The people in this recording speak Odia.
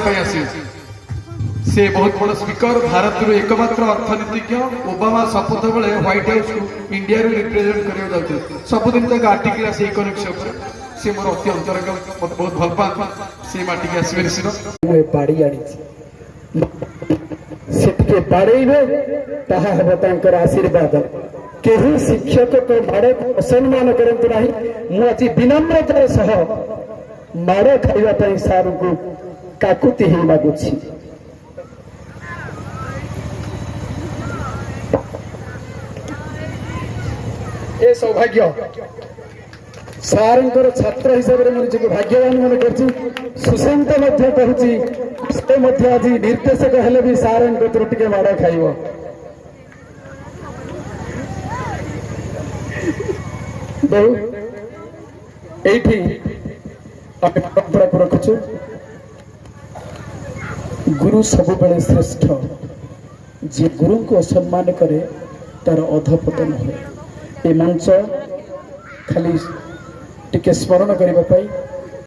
ପାଇଁ ଆସିବେ। ସେ ବହୁତ ବଡ଼ ସ୍ପିକର, ଭାରତରୁ ଏକମାତ୍ର ଅର୍ଥନୀତିଜ୍ଞ। ଓବାମା ଶପଥ ବେଳେ ହ୍ୱାଇଟ୍ ହାଉସକୁ ଇଣ୍ଡିଆରୁ ରିପ୍ରେଜେଣ୍ଟ କରିବାକୁ ଯାଉଥିଲେ। ସବୁଦିନ ତାଙ୍କ ଆର୍ଟିକଲ ଆସେ ଇକୋନୋମିକ୍ସ ଉପରେ। ସେ ମୋର ଅତି ଅନ୍ତରଙ୍ଗ, ମତେ ବହୁତ ଭଲ ପାଆନ୍ତି। ସେ ମାଟିକି ଆସିବେ ନିଶ୍ଚିତ। ମୁଁ ଏ ବାଡ଼ି ଆଣିଛି, ସେ ଟିକେ ବାଡ଼େଇବେ, ତାହା ହେବ ତାଙ୍କର ଆଶୀର୍ବାଦ। କେହି ଶିକ୍ଷକଙ୍କ ମାଡ଼କୁ ଅସମ୍ମାନ କରନ୍ତୁ ନାହିଁ। ମୁଁ ଆଜି ବିନମ୍ରତାର ସହ ମାଡ଼ ଖାଇବା ପାଇଁ ସାରଙ୍କୁ କାକୁତି ହେଇ ମାଗୁଛି। ଏ ସୌଭାଗ୍ୟ, ସାରଙ୍କର ଛାତ୍ର ହିସାବରେ ମୁଁ ନିଜକୁ ଭାଗ୍ୟବାନ ମନେ କରୁଛି। ସୁଶାନ୍ତ ମଧ୍ୟ କହୁଛି, ସେ ମଧ୍ୟ ଆଜି ନିର୍ଦ୍ଦେଶକ ହେଲେ ବି ସାରଙ୍କ କତିରୁ ଟିକେ ମାଡ଼ ଖାଇବ। ବହୁ ଏଇଠି ଆମେ ପରମ୍ପରାକୁ ରଖୁଛୁ। ଗୁରୁ ସବୁବେଳେ ଶ୍ରେଷ୍ଠ। ଯିଏ ଗୁରୁଙ୍କୁ ଅସମ୍ମାନ କରେ, ତାର ଅଧପତନ ହୁଏ। ଏ ମଞ୍ଚ ଖାଲି ଟିକେ ସ୍ମରଣ କରିବା ପାଇଁ।